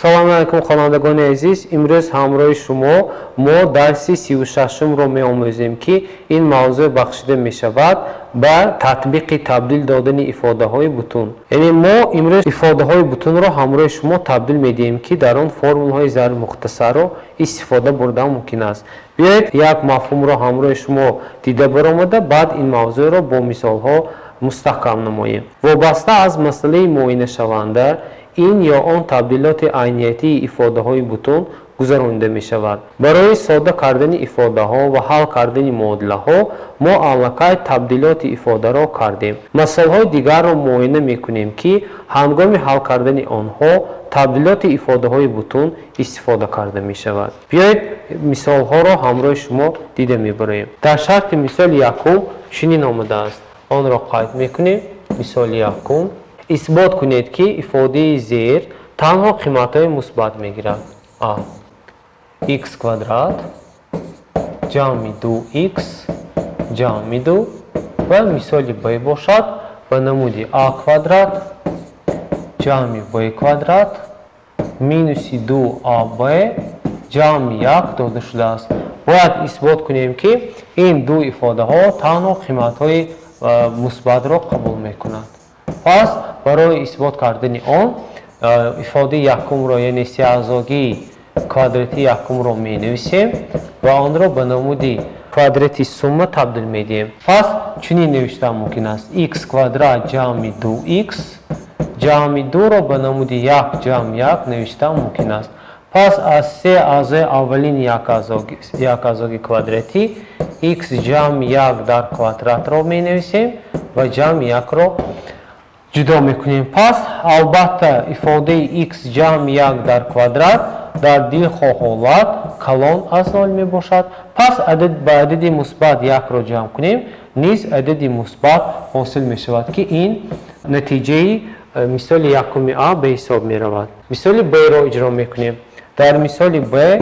Салому алайкум, хонандагони азиз. Имрӯз ҳамроҳи шумо мо дарси 36-умро меомӯзем, ки ин мавзӯъ бахшида мешавад ба татбиқи табдил додани ифодаҳои бутун. Яъне мо имрӯз ифодаҳои бутунро ҳамроҳи шумо табдил медиҳем, ки дар он формулаҳои зарби мухтасарро истифода бурдан мумкин аст. Биёед, як мафҳумро ҳамроҳи шумо дида баромада, баъд ин мавзӯъро бо мисолҳо мустаҳкам намоем. Вобаста аз масъалаи муоинашаванда, ин ё он табдилоти айниятии ифодаҳои бутун гузаронида мешавад. Барои содда кардани ифодаҳо ва ҳал кардани муодилаҳо мо аллакай табдилоти ифодаро кардем. Масъалаҳои дигарро муоина мекунем, ки ҳангоми ҳал кардани онҳо табдилоти ифодаҳои бутун истифода карда мешавад. Биёед, мисолҳоро ҳамроҳи шумо дида мебароем. Дар шарти мисоли якум чунин омадааст. Онро қайд мекунем. Мисоли якум. Исбот кунед, ки ифодаи зер танҳо қиматҳои мусбат мегирад. А. Х квадрат ҷамъи 2х ҷамъи 2 ва мисоли б бошад ба намуди а квадрат ҷамъи б квадрат минуси 2аб ҷамъи 1 дода шудааст. Бояд исбот кунем, ки ин ду ифодаҳо танҳо қиматҳои мусбатро қабул мекунанд. Пас барои исбот кардани он ифодаи якумро, яъне сеаъзогии квадрати якумро менависем ва онро ба намуди квадрати сумма табдил медиҳем. Пас чунин навиштан мумкин аст: х квадрат ҷамъи 2х ҷамъи 2-ро ба намуди 1 ҷамъ 1 навиштан мумкин аст. Пас аз се аъзои аввалин як аъзоги квадратӣ х ҷамъи 1 дар квадратро менависем ва ҷамъи 1-ро ҷудо мекунем. Пас албатта ифодаи х ҷамъи 1 дар квадрат дар дилхоҳ ҳолат калон аз 0 мебошад. Пас ба адади мусбат 1-ро ҷамъ кунем, низ адади мусбат ҳосил мешавад, ки ин натиҷаи мисоли якуми а ба ҳисоб меравад. Мисоли б-ро иҷро мекунем. Дар мисоли б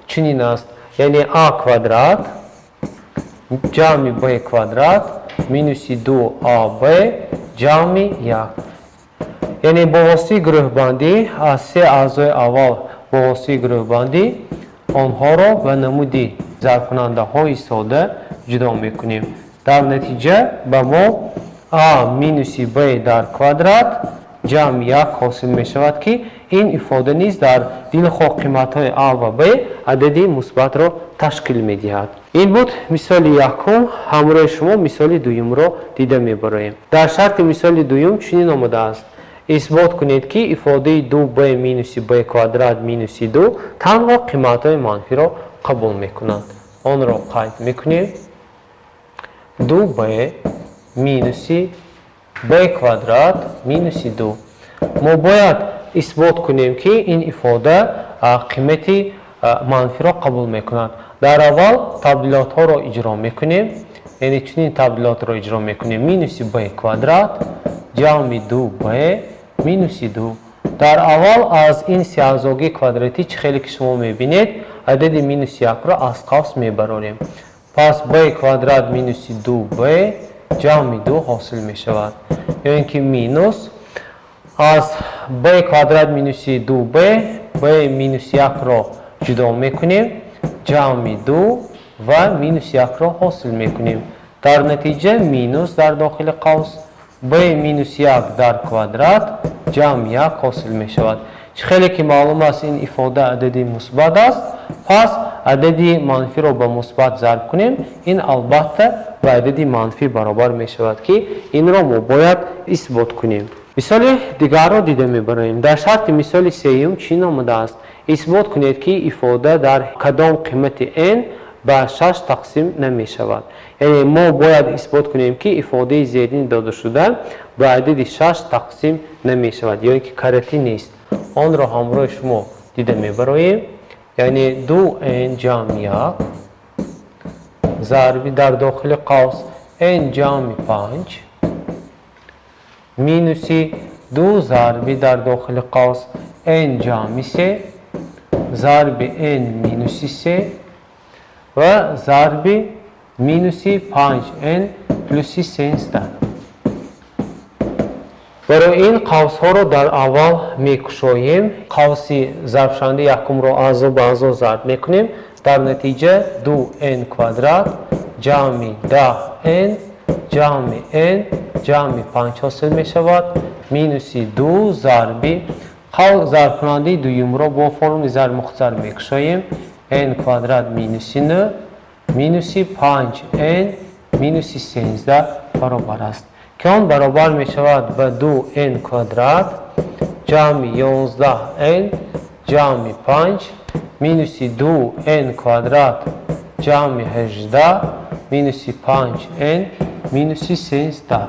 чунин аст, яъне а квадрат ҷамъи б квадрат минуси 2аб ҷамъи 1. Яъне бо воситаи гурӯҳбандӣ аз се аъзои аввал, бо воситаи гурӯҳбандӣ онҳоро ба намуди зарбкунандаҳои сода ҷудо мекунем. Дар натиҷа ба мо а минуси б дар квадрат ҷамъи 1 ҳосил мешавад, ки ин ифода низ дар дилхоҳ қиматҳои а ва б адади мусбатро ташкил медиҳад. Ин буд мисоли якум. Ҳамроҳи шумо мисоли дуюмро дида мебароем. Дар шарти мисоли дуюм чунин омадааст: исбот кунед, ки ифодаи 2б минуси б квадрат минуси 2 танҳо қиматҳои манфиро қабул мекунанд. Онро қайд мекунем. 2б минуси б квадрат минуси 2. Мо бояд исбот кунем, ки ин ифода қимати манфиро қабул мекунад. Дар аввал табдилотҳоро иҷро мекунем, яъне чунин табдилотро иҷро мекунем: минуси б квадрат ҷамъи 2б минуси 2. Дар аввал аз ин сеаъзогии квадратӣ, чӣ хеле ки шумо мебинед, адади минуси 1-ро аз қавс мебарорем. Пас б квадрат минуси 2б ҷамъи 2 ҳосил мешавад. Ё ин ки минус аз б квадрат минуси 2б, б минуси 1-ро ҷудо мекунем, ҷамъи 2 ва минуси 1-ро ҳосил мекунем. Дар натиҷа минус дар дохили қавс б минус 1 дар квадрат ҷамъи 1 ҳосил мешавад. Чӣ хеле ки маълум аст, ин ифода адади мусбат аст. Пас адади манфиро ба мусбат зарб кунем, ин албатта ба адади манфӣ баробар мешавад, ки инро мо бояд исбот кунем. Мисоли дигарро дида мебароем. Дар шарти мисоли сеюм чунин омадааст: исбот кунед, ки ифода дар кадом қимати n ба 6 тақсим намешавад. Яъне мо бояд исбот кунем, ки ифодаи зерин додашуда ба адади 6 тақсим намешавад, ё ин ки каратӣ нест. Онро ҳамроҳи шумо дида мебароем. Яъне 2n ҷамъи 1 зарби дар дохили қавс n ҷамъи 5 минуси 2 зарби дар дохили қавс n ҷамъи 3 зарби n минуси 3 ва зарби минуси 5n плюси 13. Барои ин қавсҳоро дар аввал мекушоем. Қавси зарбшавандаи якумро аъзо ба аъзо зарб мекунем. Дар натиҷа 2n квадрат ҷамъи 10n ҷамъи n ҷамъи 5 ҳосил мешавад. Минуси 2 зарби зарбкунандаи дуюмро бо формули зарби мухтасар мекушоем. N квадрат минуси 9 минуси 5n минуси 13 баробар аст, ки он баробар мешавад ба 2n квадрат ҷамъи 11n ҷамъи 5 минуси 2n квадрат ҷамъи 18 минуси 5n минуси 13.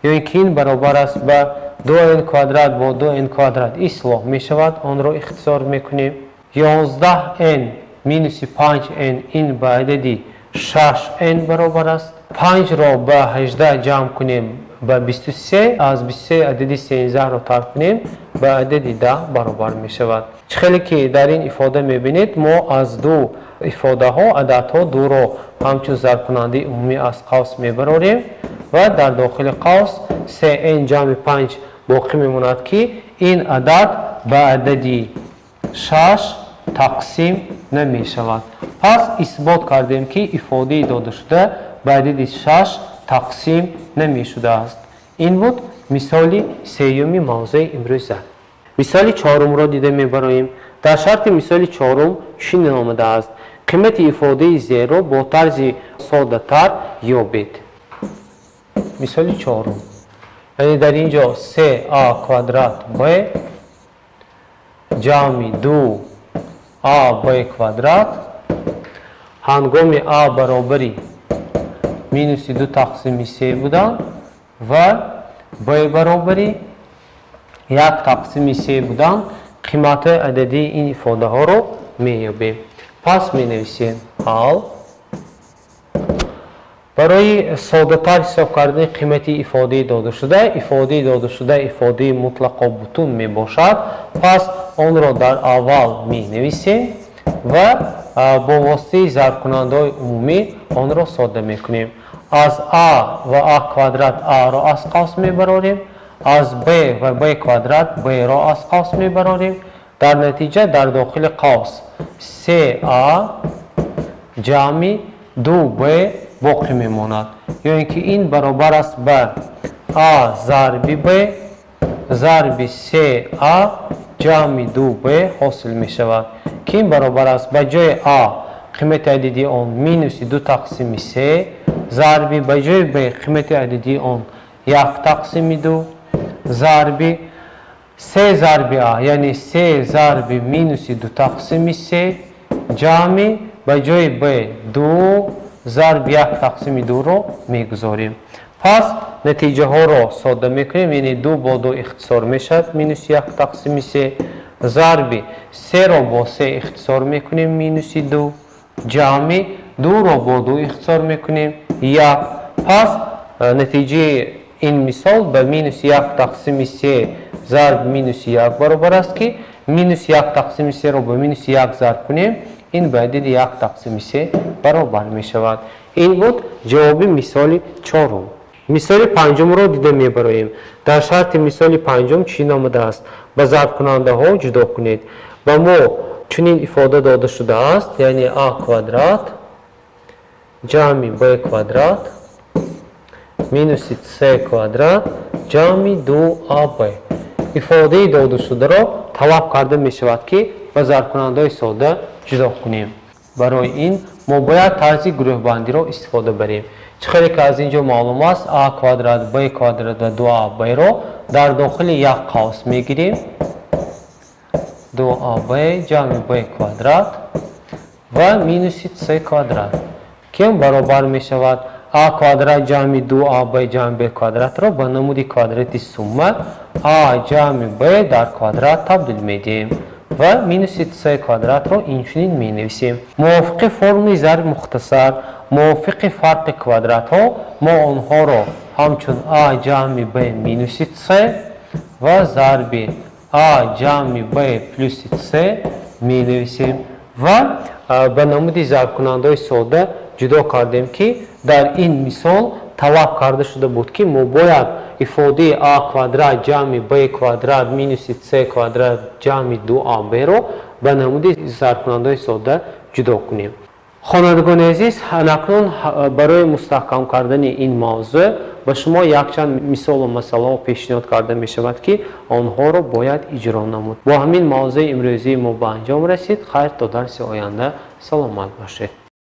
Ё ин ки ин баробар аст ба 2n квадрат бо 2n квадрат ислоҳ мешавад, онро ихтисор мекунем. 11n минуси 5n ин ба адади 6n баробар аст. 5-ро ба 18 ҷамъ кунем ба 23, аз 23 адади 13-ро тарк кунем ба адади 10 баробар мешавад. Чӣ хеле ки дар ин ифода мебинед, мо аз ду ифодаҳо ададҳо дуро ҳамчун зарбкунандаи умумӣ аз қавс мебарорем ва дар дохили қавс 3n ҷамъи 5 боқӣ мемонад, ки ин адад ба адади 6 тақсим намешавад. Пас исбот кардем, ки ифодаи додашуда ба адади 6 тақсим намешудааст. Ин буд мисоли сеюми мавзӯи имрӯза. Мисоли чорумро дида мебароем. Дар шарти мисоли чорум чунин омадааст: қимати ифодаи зерро бо тарзи соддатар ёбед. Мисоли чорум, яъне дар ин ҷо 3а квадрат б ҷамъи 2аб квадрат ҳангоми а баробари минуси 2 тақсими 3 будан ва б баробари 1 тақсими 3 будан қиматҳои ададии ин ифодаҳоро меёбем. Пас менависем: ҳал. Барои соддатар ҳисоб кардани қимати ифодаи додашуда, ифодаи додашуда ифодаи мутлақо бутун мебошад, пас онро дар аввал менависем ва бо воситаи зарбкунандаҳои умумӣ онро содда мекунем. Аз а ва а квадрат а-ро аз қавс мебарорем, аз б ва б квадрат б-ро аз қавс мебарорем. Дар натиҷа дар дохили қавс 3а ҷамъи 2б боқӣ мемонад, ё ин ки ин баробар аст ба а зарби б зарби 3а ҷамъи 2б ҳосил мешавад, ки ин баробар аст ба ҷои а қимати ададии он минуси 2 тақсими 3 зарби ба ҷои б қимати ададии он 1 тақсими 2 зарби 3 зарби а, яъне 3 зарби минуси 2 тақсими 3 ҷамъи ба ҷои б 2 зарби 1 тақсими 2-ро мегузорем. Пас натиҷаҳоро содда мекунем, яъне 2 бо 2 ихтисор мешавад минуси 1 тақсими 3 зарби 3-ро бо 3 ихтисор мекунем минуси 2 ҷамъи 2-ро бо 2 ихтисор мекунем 1. Пас натиҷаи ин мисол ба минуси 1 тақсими 3 зарб минуси 1 баробар аст, ки минуси 1 тақсими 3-ро ба минуси 1 зарб кунем, ин ба адади 1 тақсими 3 баробар мешавад. Ин буд ҷавоби мисоли чорум. Мисоли панҷумро дида мебароем. Дар шарти мисоли панҷум чунин омадааст: ба зарбкунандаҳо ҷудо кунед. Ба мо чунин ифода дода шудааст, яъне а квадрат ҷамъи б квадрат минуси с квадрат ҷамъи 2аб. Ифодаи додашударо талаб карда мешавад, ки ба зарбкунандаҳои содда ҷудо кунем. Барои ин мо бояд тарзи гурӯҳбандиро истифода барем. Чӣ хеле ки аз ин ҷо маълум аст, а квадрат, б квадрат ва 2аб-ро дар дохили як қавс мегирем. 2аб ҷамъи б квадрат ва минуси с квадрат, ки он баробар мешавад а квадрат ҷамъи 2аб ҷамъи б квадратро ба намуди квадрати сумма а ҷамъи б дар квадрат табдил медиҳем ва минуси с квадратро инчунин менависем. Мувофиқи формули зарби мухтасар, мувофиқи фарқи квадратҳо мо онҳоро ҳамчун а ҷамъи б минуси с ва зарби а ҷамъи б плюси с менависем ва ба намуди зарбкунандаҳои содда ҷудо кардем, ки дар ин мисол Талаб карда шуда буд, ки мо бояд ифодаи а квадрат ҷамъи б квадрат минуси с квадрат ҷамъи 2аб-ро ба намуди зарбкунандаҳои сода ҷудо кунем. Хонандагони азиз, акнун барои мустаҳкам кардани ин мавзӯъ ба шумо якчанд мисолу масъалаҳо пешниҳод карда мешавад, ки онҳоро бояд иҷро намуд. Бо ҳамин мавзӯи имрӯзии мо ба анҷом расид. Хайр, то дарси оянда саломат бошед.